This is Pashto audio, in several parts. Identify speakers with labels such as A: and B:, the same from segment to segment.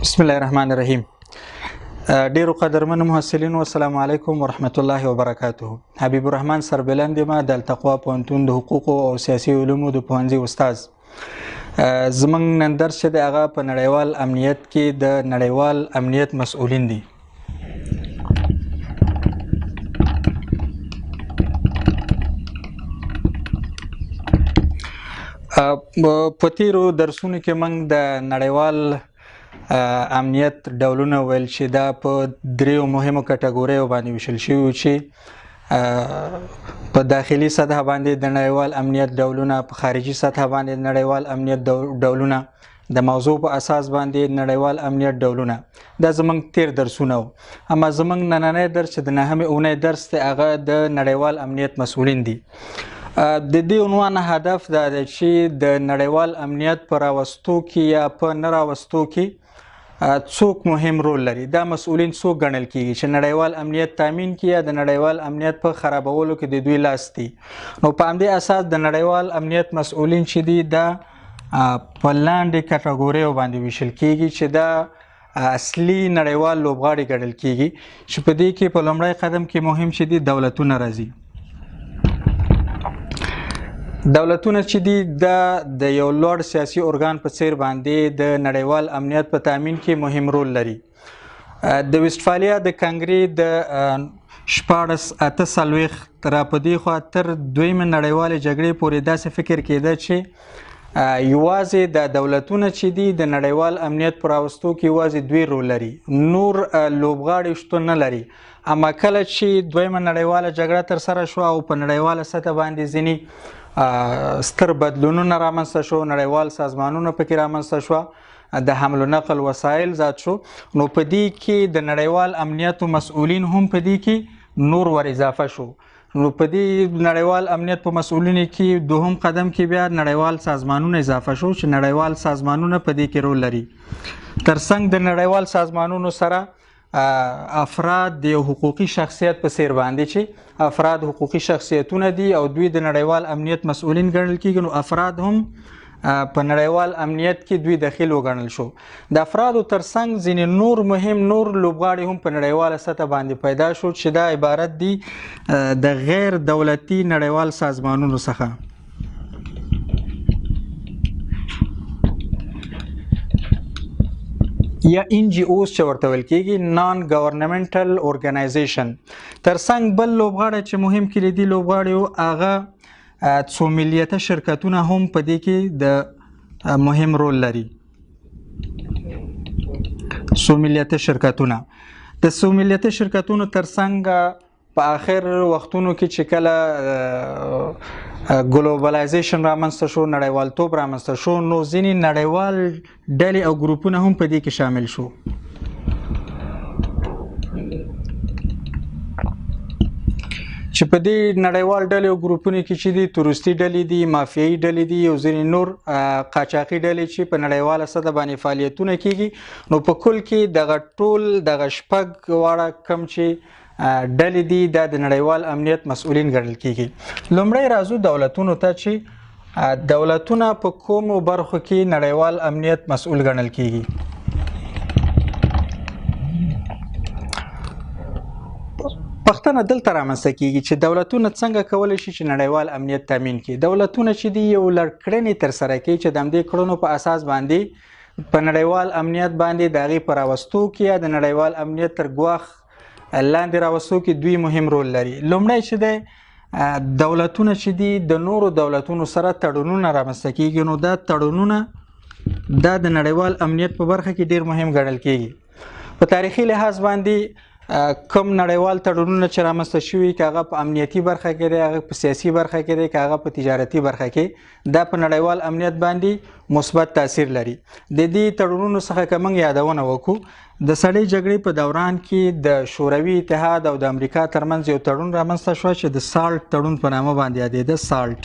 A: بسم الله الرحمن الرحیم. ډیرو قدرمنو محصلینو، السلام علیکم ورحمت الله وبرکاته. حبیب الرحمن سربلند ما د التقوا پوهنتون د حقوقو او سیاسي علومو د پوهنځي استاد. زمونږ نن درس چې د هغه په نړیوال امنیت کې د نړیوال امنیت مسؤلین دي. په تیرو درسونو کې موږ د نړیوال امنیت ډولونه ویل چې دا په دریو مهمو کټګوریو باندې ویشل شوي، چې په داخلي سطح باندې د نړیوال امنیت ډولونه، په خارجي سطح باندې د نړیوال امنیت ډولونه، د موضوع په اساس باندې نړیوال امنیت ډولونه. دا زمونږ تیر درسونه وو. اما زمونږ نننی درس چې د نهمې اونۍ درس دی، هغه د نړیوال امنیت مسؤلین دي. د دې عنوان هدف دا دی چې د نړیوال امنیت په راوستو کې یا په نه راوستو کې څوک مهم رول لري، دا مسؤلین څوک ګڼل کیږي چې نړیوال امنیت تامین کړي یا د نړیوال امنیت په خرابولو کې د دوی لاس دي. نو په همدې اساس د نړیوال امنیت مسؤلین چې دي، دا په لاندې کټګوریو باندې ویشل کیږي چې دا اصلي نړیوال لوبغاړي ګڼل کیږي، چې په دې کې په لومړی قدم کې مهم چې دي دولتونه راځي. دولتونه چې دي دا د یو لوړ سیاسي ارګان په څیر باندې د نړیوال امنیت په تامین کې مهم رول لري. د ویسټفالیا د کنګرې د 1648 را په دې خوا تر دویمې نړیوالې جګړې پورې داسې فکر کېده چې یوازې د دولتونه چې دي د نړیوال امنیت پر راوستو کې یوازې دوی رول لري، نور لوبغاړي شتون نه لري. اما کله چې دویمه نړیواله جګړه ترسره شوه او په نړیواله سطح باندې ځینې ستر بدلونونه رامنځته شو، نړیوال سازمانونه پکې رامنځته شوه، د حمل و نقل وسایل زیات شو، نو په دې کې د نړیوال امنیت مسؤلین هم په دې کې نور ور اضافه شو. نو په دې نړیوال امنیت په مسؤلینو کې دوهم قدم کې بیا نړیوال سازمانونه اضافه شو چې نړیوال سازمانونه په دې کې رول لري. ترڅنګ د نړیوال سازمانونو سره افراد د یو حقوقي شخصیت په څیر باندې چې افراد حقوقي شخصیتونه دي او دوی د نړیوال امنیت مسؤلین ګڼل کیږي، نو افراد هم په نړیوال امنیت کې دوی دخیل وګڼل شو. د افرادو ترڅنګ ځینې نور مهم نور لوبغاړي هم په نړیواله سطح باندې پیدا شو چې دا عبارت دي د غیر دولتي نړیوال سازمانونو څخه. یا NGOs چې ورته ویل کیږي، نان ګورنمنټل اورګنایزیشن. ترڅنګ بل لوبغاړی چې مهم کلیدي لوبغاړي و، هغه څو ملیته شرکتونه هم په دې کې د مهم رول لري. څو ملیته شرکتونه د څو ملیته شرکتونو ترڅنګ په آخر وختونو کې چې کله ګلوبلایزیشن رامنځته شو، نړیوالتوب رامنځته شو، نو ځینې نړیوال ډلې او ګروپونه هم په دې کې شامل شو. چې په دې نړیوال ډلې او ګروپونو کې چې دي تروریستي ډلې دي، مافیایي ډلې دي او ځینې نور قاچاقي ډلې چې په نړیواله سطح باندې فعالیتونه کیږي. نو په کل کې دغه ټول دغه شپږ واړه کم چې ډلې دي دا د نړیوال امنیت مسؤلین ګڼل کیږي. لومړی راځو دولتونو ته چې دولتونه په کومو برخو کې نړیوال امنیت مسؤل ګڼل کیږي. پوښتنه دلته رامنځته کیږي چې دولتونه څنګه کولی شي چې نړیوال امنیت تامین کړي. دولتونه چې دي یو لړ کړنې ترسره کوي چې د همدې کړنو په اساس باندې په نړیوال امنیت باندې د هغې په راوستو کې یا د نړیوال امنیت تر ګواښ لاندې راوستو کې دوی مهم رول لري. لومړی چې دی دولتونه چې دي د نورو دولتونو سره تړونونه رامنځته کیږي، نو دا تړونونه دا د نړیوال امنیت په برخه کې ډیر مهم ګڼل کیږي. په تاریخي لحاظ باندې کوم نړیوال تړونونه چې رامنځته شوي، که هغه په امنیتي برخه کې دی، هغه په سیاسي برخه کې دی، که هغه په تجارتي برخه کې، دا په نړیوال امنیت باندې مثبت تاثیر لري. د دې تړونونو څخه که موږ یادونه وکړو، د سړې جګړې په دوران کې د شوروي اتحاد او د امریکا ترمنځ یو تړون رامنځته شو چې د سالټ تړون په نامه باندې یادېده، سالټ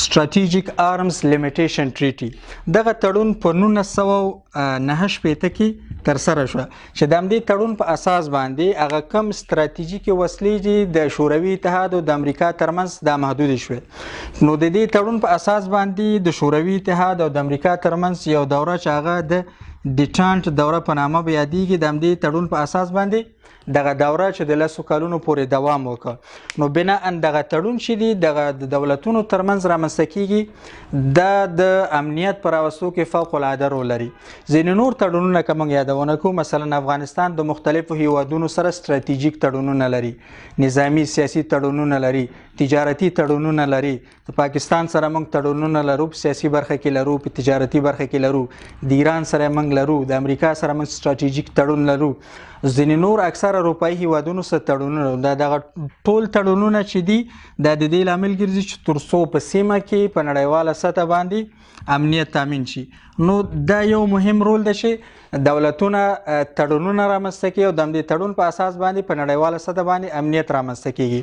A: Strategic Arms Limitation Treaty. دغه تړون په 19 1969 کې ترسره شوه چې د همدې تړون په اساس باندې هغه کم ستراتیژیکې وسلې چې د شوروي اتحاد او د امریکا ترمنځ دا محدودې شوې. نو د دې تړون په اساس باندې د شوروي اتحاد او د امریکا ترمنځ یو دوره چې هغه د ډیټانټ دوره په نامه به یادېږي، د همدې تړون په اساس باندې دغه دوره چې د 10 کلونو پورې دوام وکړ. نو بناً دغه تړون چې دی دغه د دولتونو ترمنځ رامنځته کیږي، دا د امنیت په راوستو کې فوق العاده رول لري. ځینې نور تړونونه که موږ یادونه کوو، مثلا افغانستان د مختلفو هیوادونو سره ستراتیژیک تړونونه لري، نظامي سیاسي تړونونه لري، تجارتي تړونونه لري. د پاکستان سره موږ تړونونه لرو، په سیاسي برخه کې لرو، په تجارتي برخه کې لرو، د ایران سره موږ لرو، د امریکا سره موږ ستراتیژیک تړون لرو، ځینې نور اکثره اروپایي هیوادونو سره تړونونه لرو. دا دغه ټول تړونونه چې دي دا د دې لامل ګرځي چې تر څو په سیمه کې په نړیواله سطح باندې امنیت تامین شي. نو دا یو مهم رول دی چې دولتونه تړونونه رامنځته کوي او د همدې تړون په اساس باندې په نړیواله سطح باندې امنیت رامنځته کیږي.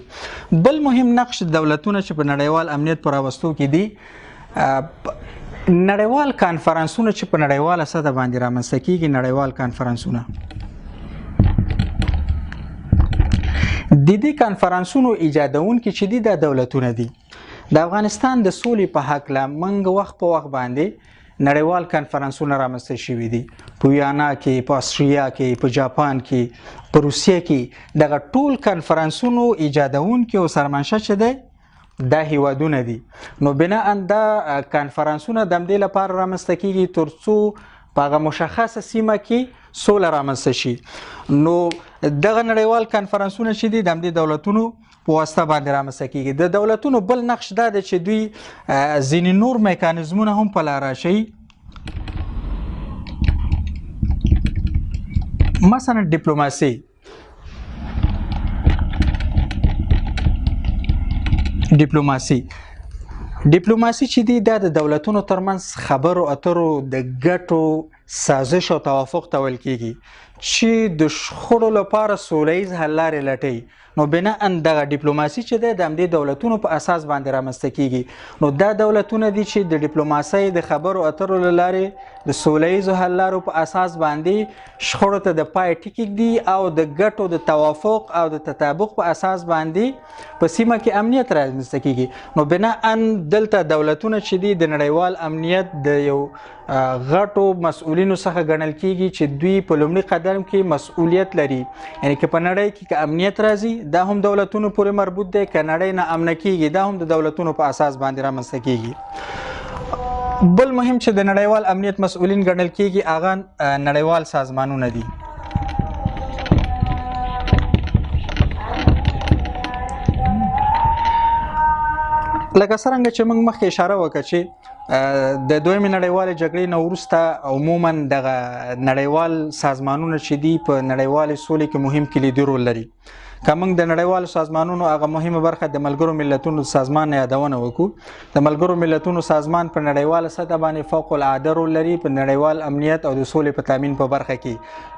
A: بل مهم نقش دولتونه چې په نړیوال امنیت په راوستو کې دي، نړیوال کانفرانسونه چې په نړیواله سطح باندې رامنځته کیږي، نړیوال کانفرانسونه د دې کانفرانسونو ایجادونکي چې دي دا دولتونه دي. د افغانستان د سولې په هکله موږ وخت په وخت باندې نړیوال کانفرانسونه رامنځته شوي دي، په ویانا کې، په استریا کې، په جاپان کې، په روسیه کې. دغه ټول کانفرانسونو ایجادونکي او سرمنشه چې دی دا هیوادونه دي. نو بناً دا کانفرانسونه د همدې لپاره رامنځته کیږي تر څو په هغه مشخصه سیمه کې سوله رامنځته شي. نو دغه نړیوال کانفرانسونه چې دي د همدې دولتونو په واسطه باندې رامنځته کیږي. د دولتونو بل نقش دا دی چې دوی ځینې نور میکانیزمونه هم په لاره اچوي، مثلا ډیپلوماسي. ډیپلوماسي چې دی دا د دولتونو ترمنځ خبرو اترو د ګټو سازش او توافق ته ویل کیږي چې د شخړو لپاره سوله ییز حل لارې لټوي. نو بناً دغه ډیپلوماسي چې دی د همدې دولتونو په اساس باندې رامنځته کیږي. نو دا دولتونه دي چې د ډیپلوماسۍ د خبرو اترو له لارې د سوله ییزو حل لارو په اساس باندې شخړو ته د پای ټکی ږدي او د ګټو د توافق او د تطابق په اساس باندې په سیمه کې امنیت رامنځته کیږي. نو بناً دلته دولتونه چې دي د نړیوال امنیت د یو غټو مسؤلینو څخه ګڼل کیږي چې دوی په لومړي قدم کې مسؤلیت لري. یعنی که په نړۍ کې که امنیت راځي دا هم دولتونو پورې مربوط دی، که نړۍ نه امنه کیږي دا هم د دولتونو په اساس باندې رامنځته کیږي. بل مهم چې د نړیوال امنیت مسؤلین ګڼل کیږي هغه نړیوال سازمانونه دي. لکه څرنګه چې موږ مخکې اشاره وکړه چې د دویمې نړیوالې جګړې نه وروسته عموما دغه نړیوال سازمانونه چې دي په نړیوالې سولې کې مهم کلیدي رول لري. که موږ د نړیوالو سازمانونو هغه مهمه برخه د ملګرو ملتونو سازمان نه یادونه وکړو، د ملګرو ملتونو سازمان په نړیواله سطح باندې فوق العاده رول لري په نړیوال امنیت او د سولې په تامین په برخه کې.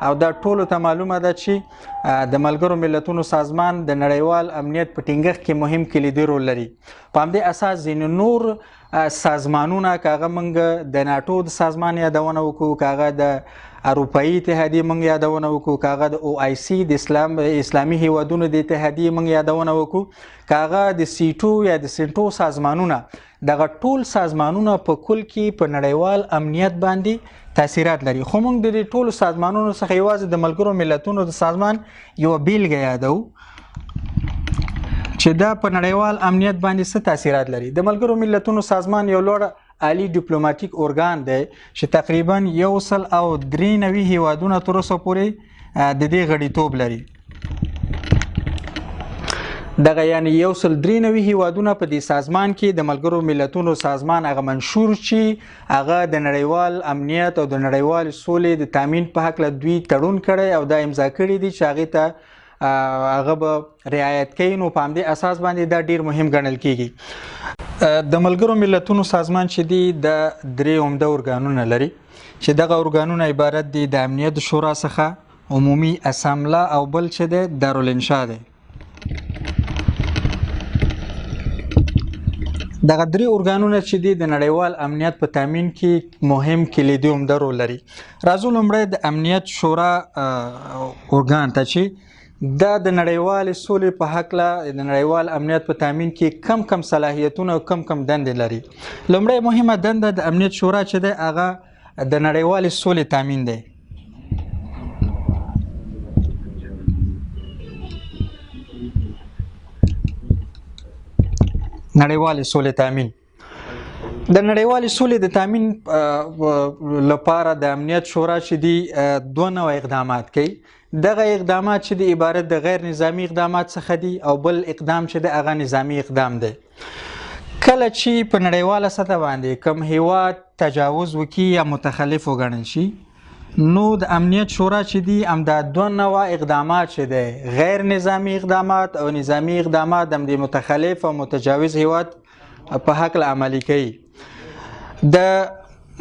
A: او دا ټولو ته معلومه ده چې د ملګرو ملتونو سازمان د نړیوال امنیت په ټینګښت کې مهم کلیدي رول لري. په همدې اساس ځینې نور سازمانونه، که هغه موږ د ناټو د سازمان یادونه وکړو، که هغه د اروپایي اتحادیې موږ یادونه وکړو، که هغه د او آی سي د اسلامي هیوادونو د اتحادیې موږ یادونه وکړو، که هغه د سیټو یا د سینټو سازمانونه، دغه ټول سازمانونه په کل کې په نړیوال امنیت باندې تاثیرات لري. خو موږ د دې ټولو سازمانونو څخه یوازې د ملګرو ملتونو د سازمان یوه بیلګه یادوو چې دا په نړیوال امنیت باندې څه تاثیرات لري. د ملګرو ملتونو سازمان یو لوړ عالی ډیپلوماټیک ارګان دی چې تقریبا 193 هیوادونه تر اوسه پورې د دې غړیتوب لري. دغه یعنی 193 هیوادونه په دې سازمان کې د ملګرو ملتونو سازمان هغه منشور چې هغه د نړیوال امنیت او د نړیوال سولې د تامین په هکله دوی تړون کړی او دا امضا کړی دي چې هغې ته هغه به رعایت کوي. نو په همدې اساس باندې دا ډیر مهم ګڼل کیږي. د ملګرو ملتونو سازمان چې دی د درې عمده ارګانونه لري چې دغه ارګانونه عبارت دي د امنیت شورا څخه، عمومي اسامبله او بل چې دی دارالانشا دی. دغه درې ارګانونه چې دي د نړیوال امنیت په تامین کې مهم کلیدي عمده رول لري. راځو لومړی د امنیت شورا ارګان ته چې دا د نړیوالې سولې په هکله د نړیوال امنیت په تامین کې کم کم صلاحیتونه او کم کم دندې لري. لومړی مهمه دنده د امنیت شورا چې ده هغه د نړیوالې سولې تامین دی. نړیوالې سولې تامین، د نړیوالې سولې د تامین لپاره د امنیت شورا چې دی دوه نوع اقدامات کوي. دغه اقدامات چې دی عبارت د غیر نظامی اقدامات څخه دي او بل اقدام چې دی هغه نظامی اقدام دی. کله چې په نړیواله سطح باندې کوم هیواد تجاوز وکړي یا متخلف وګڼل شي، نو د امنیت شورا چې دی همدا دوه نوع اقدامات چې دی، غیر نظامی اقدامات او نظامی اقدامات، د همدې متخلف او متجاوز هیواد په هکله عملي کوي. د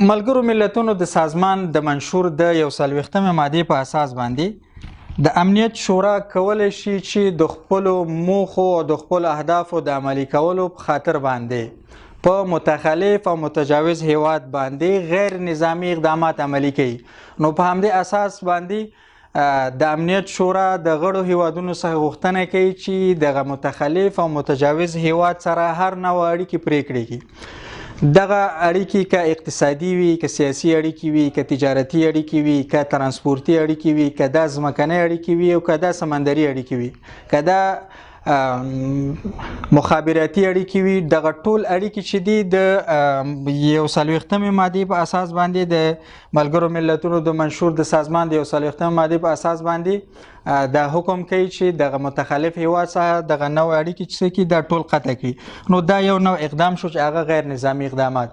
A: ملګرو ملتونو د سازمان د منشور د 41 مادې په اساس باندې د امنیت شورا کولی شي چې د خپلو موخو او د خپلو اهدافو د عملي کولو په خاطر باندې په متخلف او متجاوز هیواد باندې غیر نظامی اقدامات عملي کوي. نو په همدې اساس باندې د امنیت شورا د غړو هیوادونو څخه غوښتنه کوي چې دغه متخلف او متجاوز هیواد سره هر نوع اړیکې پرې کړي. دغه اړیکې که اقتصادي وي، که سیاسي اړیکې وي، که تجارتي اړیکې وي، که ترانسپورتي اړیکې وي، که دا ځمکنۍ اړیکې وي او که دا سمندري اړیکې وي، که دا مخابراتي اړیکې وي، دغه ټول اړیکې چې دي د 41 مادې په اساس باندې د ملګرو ملتونو د منشور د سازمان د 41 مادې په اساس باندې دا حکم کوي چې دغه متخلف هیواد څخه دغه نوع اړیکې چې کړي دا ټول قطع کړي. نو دا یو نوع اقدام شو چې هغه غیر نظامی اقدامات.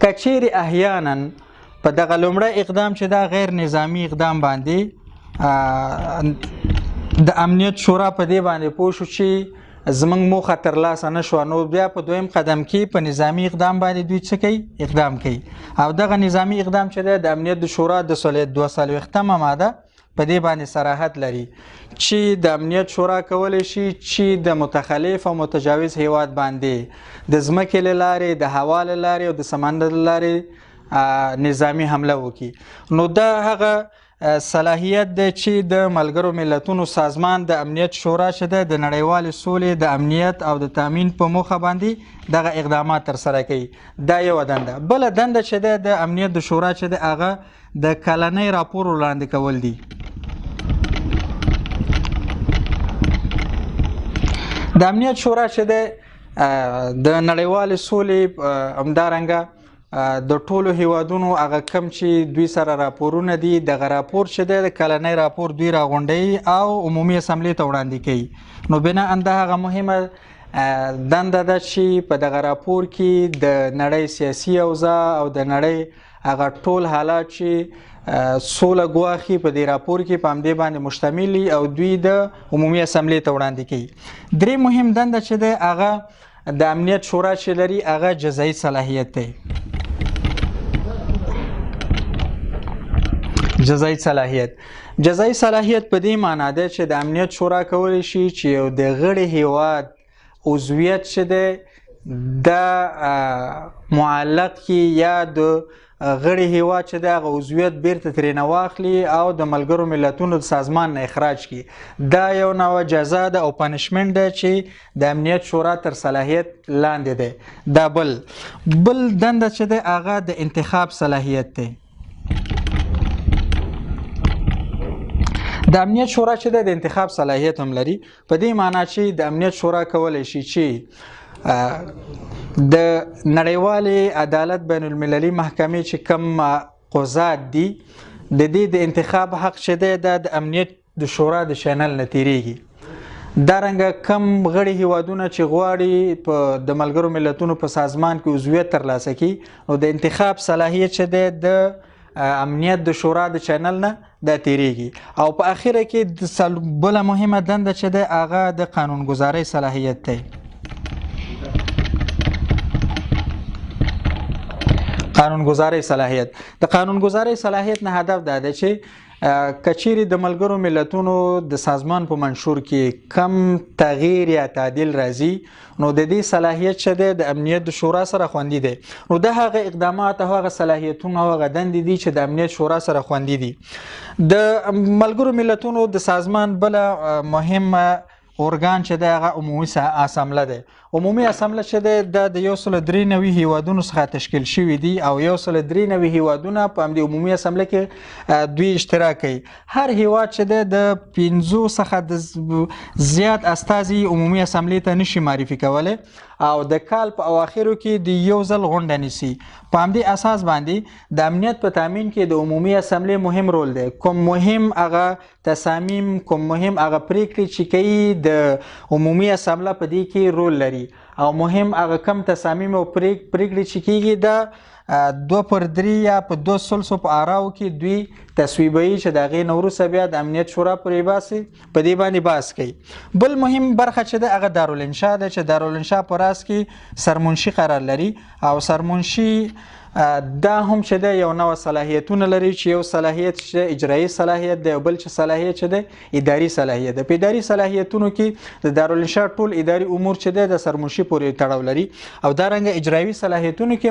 A: که چیرې احیانا په دغه لومړی اقدام چې دا غیر نظامی اقدام باندې د امنیت شورا په دې باندې پوه شو چې زمونږ موخه ترلاسه نه شوه، نو بیا په دویم قدم کې په نظامی اقدام باندې دوی څه کوي؟ اقدام کوي. او دغه نظامی اقدام چې دی د امنیت د شورا د 42 ماده په دې باندې صراحت لري چې د امنیت شورا کولی شي چې د متخلف او متجاوز هیواد باندې د ځمکې له لارې، د هوا له لارې او د سمندر له لارې نظامی حمله وکړي. نو دا هغه صلاحیت دی چې د ملګرو ملتونو سازمان د امنیت شورا چې ده د نړیوالې سولې د امنیت او د تامین په موخه باندې دغه اقدامات ترسره کوي. دا یوه دنده. بله دنده چې ده د امنیت د شورا چې ده هغه د کلنۍ راپور وړاندې کول دي. د امنیت شورا چې ده د نړیوالې سولې همدارنګه د ټولو هیوادونو هغه کم چې دوی سره راپورونه دي، دغه راپور چې دی د کلنۍ راپور دوی راغونډوي او عمومي اسمبلې ته وړاندې کوي. نو بناً دا هغه مهمه دنده ده چې په دغه راپور کې د نړۍ سیاسي اوضاع او د نړۍ هغه ټول حالات چې سوله ګواښي په دې راپور کې په همدې باندې مشتمل او دوی د عمومي اسمبلې ته وړاندې کوي. درې مهم دنده چې دی هغه د امنیت شورا چې لري هغه جزایي صلاحیت دی. جزایي صلاحیت، جزایي صلاحیت په دې معنا دی چې د امنیت شورا کولی شي چې یو د غړي هیواد عضویت چې دی دا معلق کړي یا د غړي هیواد چې دی هغه عضویت بیرته ترېنه واخلي او د ملګرو ملتونو د سازمان نه اخراج کړي. دا یو نوع جزا ده او punishment ده چې د امنیت شورا تر صلاحیت لاندې دی. دا بل دنده چې دی هغه د انتخاب صلاحیت دی. د امنیت شورا چې ده د انتخاب صلاحیت هم لري، په دې معنا چې د امنیت شورا کولی شي چې د نړیوالې عدالت بین المللي محکمې چې کوم قضات دي د دې د انتخاب حق چې دی دا د امنیت د شورا د channel نه تیریږي. دارنګه کم غړي هیوادونه چې غواړي په د ملګرو ملتونو په سازمان کې عضویت ترلاسه کړي، نو د انتخاب صلاحیت چې دی د امنیت د شورا د channel نه دا تیریږي. او په اخره کې بله مهمه دنده چې ده هغه د قانونګذارۍ صلاحیت دی. قانونګذارۍ صلاحیت، د قانونګذارۍ صلاحیت نه هدف دا دی چې که چیرې د ملګرو ملتونو د سازمان په منشور کې کم تغییر یا تعدیل راځي، نو د دې صلاحیت چې دی د امنیت د شورا سره خوندي دی. نو د هغه اقدامات او هغه صلاحیتونه او هغه دندې دي چې د امنیت شورا سره خوندي دي. د ملګرو ملتونو د سازمان بله مهمه ارګان چې دی هغه عمومي اسامبله دی. عمومي اسامبله چې دی دا د 193 هیوادونو څخه تشکیل شوي دي او 193 هیوادونه په همدې عمومي اسامبله کې دوی اشتراک کوي. هر هیواد چې دی د 5 څخه د زیات استازي عمومي اسامبلې ته نشي معرفي کولی او د کال په اواخرو کې د یو ځل غونډه نیسي. په همدې اساس باندې د امنیت په تامین کې د عمومي اسامبلې مهم رول دی. کوم مهم هغه تصامیم، کوم مهم هغه پریکړې چې کوي د عمومي اسامبله په دې کې رول لري او مهم هغه کم تصامیم او پریکړې چې کیږي دا 2/3 یا په 2/3 په آراو کې دوی تصویبوي چې د هغې نه وروسته بیا د امنیت شورا پرې باسي، په دې باندې بحث کوي. بل مهم برخه چې ده هغه دارالانشا ده چې دارالانشا په راس کې سرمنشي قرار لري او سرمنشي دا هم چې ده یو نوع صلاحیتونه لري چې یو صلاحیت چې ده اجرایي صلاحیت دی او بل چې صلاحیت چې ده اداري صلاحیت ده. په اداري صلاحیتونو کې د دارالانشا ټول اداري امور چې ده د سرمنشي پورې تړاو لري او دا رنګه اجرایي صلاحیتونو کې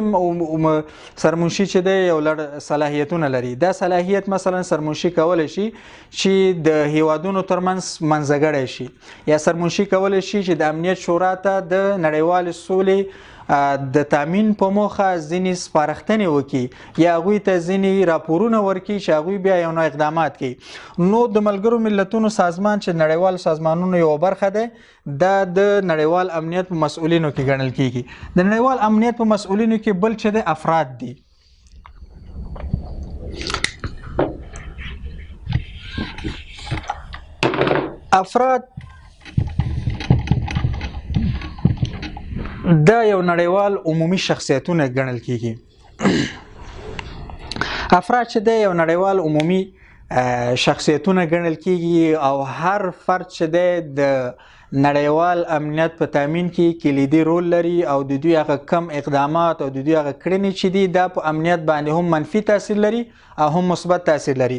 A: سرمنشي چې ده یو لړ صلاحیتونه لري. دا صلاحیت مثلا سرمنشي کولی شي چې د هیوادونو ترمنځ منځګړی شي یا سرمنشي کولی شي چې د امنیت شورا ته د نړیوالې سولې د تامین په موخه ځینې سپارښتنې وکړي یا هغوی ته ځینې راپورونه ورکړي چې هغوی بیا یو نوع اقدامات کوي. نو د ملګرو ملتونو سازمان چې نړیوال سازمانونو یوه برخه ده دا د نړیوال امنیت په مسؤلینو کې ګڼل کیږي. د نړیوال امنیت په مسؤلینو کې بل چې ده افراد دي. افراد دا یو نړیوال عمومي شخصیتونه ګڼل کیږي. افراد چې دی یو نړیوال عمومي شخصیتونه ګڼل کیږي او هر فرد چې دی د نړیوال امنیت په تامین کې کلیدي رول لري او د دوی هغه کم اقدامات او د دوی هغه کړنې چې دي دا په امنیت باندې هم منفي تاثیر لري او هم مثبت تاثیر لري.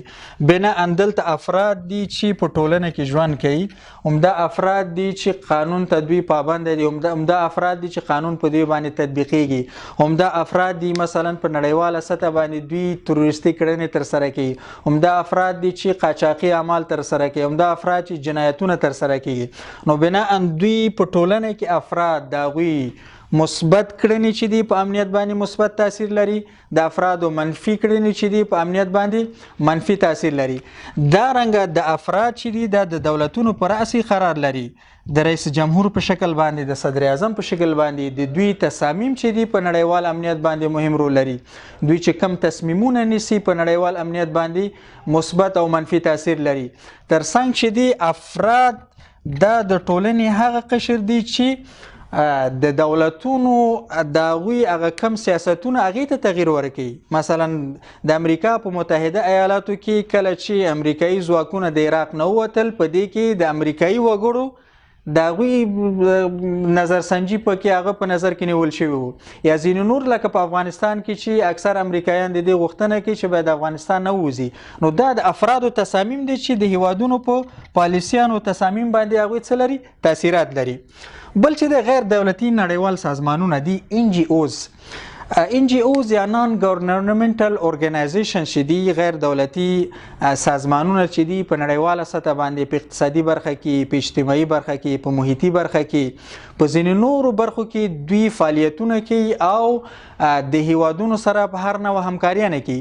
A: بناً دلته افراد دي چې په ټولنه کې ژوند کوي، همدا افراد دي چې قانون ته دوی پابند دي، همدا افراد دي چې قانون په دوی باندې تطبیقیږي، همدا افراد دي مثلا په نړیواله سطح باندې دوی تروریستي کړنې ترسره کوي، همدا افراد دي چې قاچاقي اعمال ترسره کوي، همدا افراد چې جنایتونه ترسره کوي. نو بناً دوی په ټولنه کې افراد د هغوی مثبت کړنې چې دي په امنیت باندې مثبت تاثیر لري، د افرادو منفي کړنې چې دي په امنیت باندې منفي تاثیر لري. دا رنګه د افراد چې دي دا د دولتونو په رأس کې قرار لري، د رئیس جمهور په شکل باندې، د صدر اعظم په شکل باندې د دوی تصامیم چې دي په نړیوال امنیت باندې مهم رول لري. دوی چې کم تصمیمونه نیسي په نړیوال امنیت باندې مثبت او منفي تاثیر لري. ترڅنګ چې دي افراد دا د ټولنې هغه قشر دي چې د دولتونو د هغوی هغه کم سیاستونه هغې ته تغییر ورکوي. مثلا د امریکا په متحده ایالاتو کې کله چې امریکایي ځواکونه د عراق نه ووتل، په دې کې د امریکایي وګړو د هغوی نظرسنجي پکې هغه په نظر کې نیول شوي وو. یا ځینې نور لکه په افغانستان کې چې اکثر امریکایان د دې غوښتنه کوي چې باید افغانستان نه ووځي. نو دا د افرادو تصامیم دي چې د هیوادونو په پالیسیانو تصامیم باندې هغوی څه لري، تاثیرات لري. بل چې د غیر دولتي نړیوال سازمانونه دي، این جی اوز. این جی اوز یا نان ګورنمنټل اورګنایزیشن چې دي، غیر دولتي سازمانونه چې دي په نړیواله سطح باندې په اقتصادي برخه کې، په اجتماعي برخه کې، په محیطي برخه کې، په ځینې نورو برخو کې دوی فعالیتونه کوي او د هیوادونو سره په هر نوع همکاریانه کوي.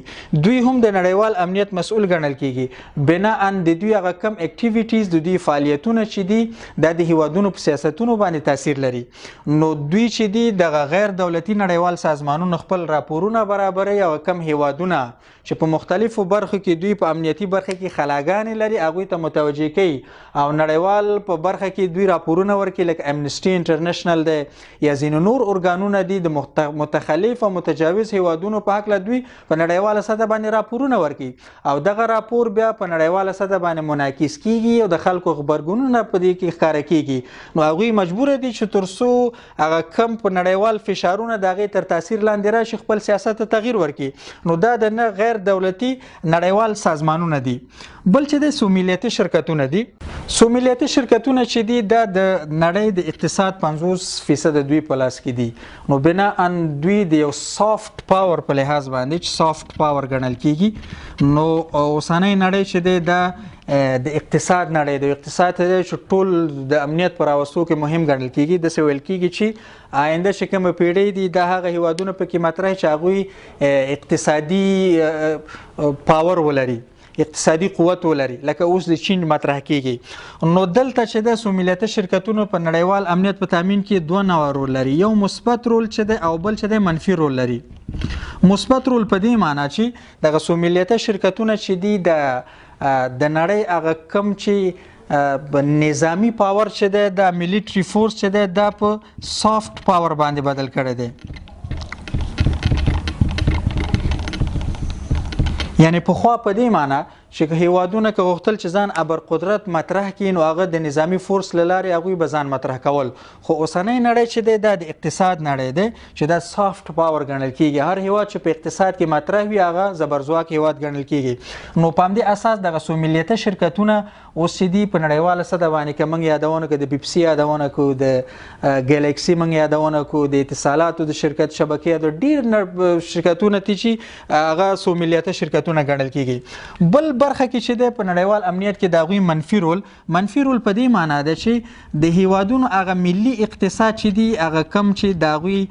A: دوی هم د نړیوال امنیت مسؤل ګڼل کیږي. بناً د دوی هغه کم اکټیویټیز، د دوی فعالیتونه چې دي دا د هیوادونو په سیاستونو باندې تاثیر لري. نو دوی چې دي دغه غیر دولتي نړیوال سازمانونه خپل راپورونه برابروي او کم هیوادونه چې په مختلفو برخو کې دوی په امنیتي برخه کې خلاګانې لري هغوی ته متوجه کوي او نړیوال په برخه کې دوی راپورونه ورکوي، لکه امنسټي انټرنیشنل دی یا ځینې نور ارګانونه دي د متخلف او متجاوز هیوادونو په هکله دوی په نړیواله سطح باندې راپورونه ورکوي او دغه راپور بیا په نړیواله سطح باندې منعکس کیږي او د خلکو غبرګونونه په دې کې ښکاره کیږي. نو هغوی مجبور دي چې تر څو هغه کم په نړیوال فشارونه د هغې تر تاثیر تاثیر لاندې راشي، خپل سیاست ته تغییر ورکړي. نو دا د نه غیر دولتي نړیوال سازمانونه دي. بل چې د څو شرکتونه دي، څو ملیتي شرکتونه چې دي، دا د نړۍ د اقتصاد 50% دوی په لاس کې دي. نو بنا ان دوی د یو soft power په لحاظ باندې، چې soft power ګڼل کیږي، نو اوسنۍ نړۍ چې دی دا د اقتصاد نړۍ د اقتصاد دی چې ټول د امنیت پر راوستو کې مهم ګڼل کیږي. داسې ویل کیږي چې آینده چې کومه پیړۍ دي، دا هغه هیوادونه پکې مطرح چې هغوی اقتصادي power ولري، اقتصادي قوت ولري، لکه اوس د چین مطرح کیږي. نو دلته چې د څو ملیته شرکتونو په نړیوال امنیت په تامین کې دوه نوع رول لري، یو مثبت رول چې دی او بل چې دی منفي رول لري. مثبت رول په دې معنی چې دغه څو ملیته شرکتونه چې دي، د نړۍ هغه کم چې نظامی power چې دی، دا military force چې دی، دا په soft power باندې بدل کړی دی. یعنی پخوا په دې معنی چې که هیوادونه که غوښتل چې ځان ابر قدرت مطرح کړي، نو هغه د نظامی force له لارې هغوی به ځان مطرح کول. خو اوسنۍ نړۍ چې دی دا د اقتصاد نړۍ دی چې دا soft power ګڼل کیږي. هر هیواد چې په اقتصاد کې مطرح وي، هغه زبرځواک هیواد ګڼل کیږي. نو په همدې اساس دغه څو ملیته شرکتونه اوس چې دي په نړیواله سطح باندې، که موږ یادونه کوو د پیپسي، یادونه کوو د ګلیکسي، موږ یادونه کوو د اتصالاتو د شرکت شبکې، د ډیر شرکتونه دي چې هغه څو ملیته شرکتونه ګڼل کیږي. بل برخه کې چې ده په نړیوال امنیت کې د هغوی منفي رول، منفي رول په دې معنی ده چې د هیوادونو هغه ملي اقتصاد چې دي، هغه کم چې د هغوی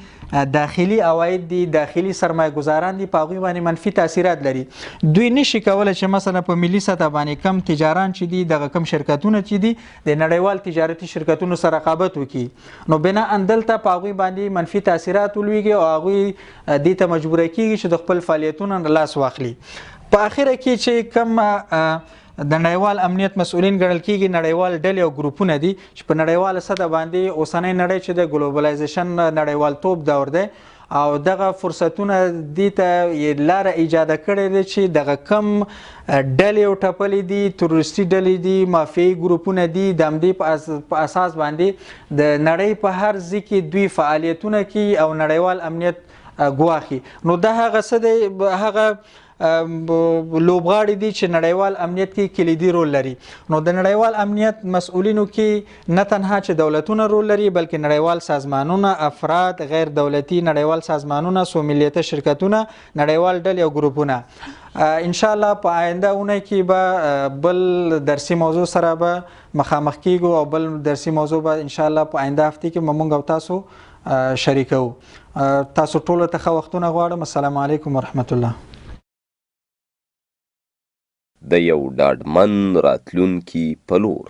A: داخلي عواید دي، داخلي سرمایه ګذاران دي، په هغوی باندې منفي تاثیرات لري. دوی نشي کولی چې مثلا په ملي سطح باندې کم تجاران چې دي، دغه کم شرکتونه چې دي، د نړیوال تجارتي شرکتونو سره رقابت وکړي. نو بنا دلته په هغوی باندې منفي تاثیرات ولویږي او هغوی دې ته مجبوره کیږي چې د خپل فعالیتونو نه لاس واخلي. په اخره کې چې کوم د نړیوال امنیت مسؤلین ګڼل کیږي، نړیوال ډلې او ګروپونه دي چې په نړیواله سطح باندې اوسنۍ نړۍ چې د globalization، نړیوال توب دور دی، او دغه فرصتونه دې ته لاره ایجاد کړې ده چې دغه کم ډلې او ټپلې دي، تروریستي ډلې دي، مافیایي ګروپونه دي، د همدې په اساس باندې د نړۍ په هر ځای کې دوی فعالیتونه کوي او نړیوال امنیت ګواښي. نو دا هغه څه دی، هغه لوبغاړي دي چې نړیوال امنیت کې کلیدي رول لري. نو د نړیوال امنیت مسؤلینو کې نه تنها چې دولتونه رول لري، بلکې نړیوال سازمانونه، افراد، غیر دولتي نړیوال سازمانونه، څو ملیته شرکتونه، نړیوال ډلې او ګروپونه. ان شاء الله په آینده اونۍ کې به بل درسي موضوع سره به مخامخ کیږو او بل درسي موضوع به ان شاء الله په آینده هفته کې به مونږ او تاسو شریکو. تاسو ټولو ته ښه وختونه غواړم. السلام علیکم ورحمت الله.
B: د یو ډاډمن راتلونکي په لور.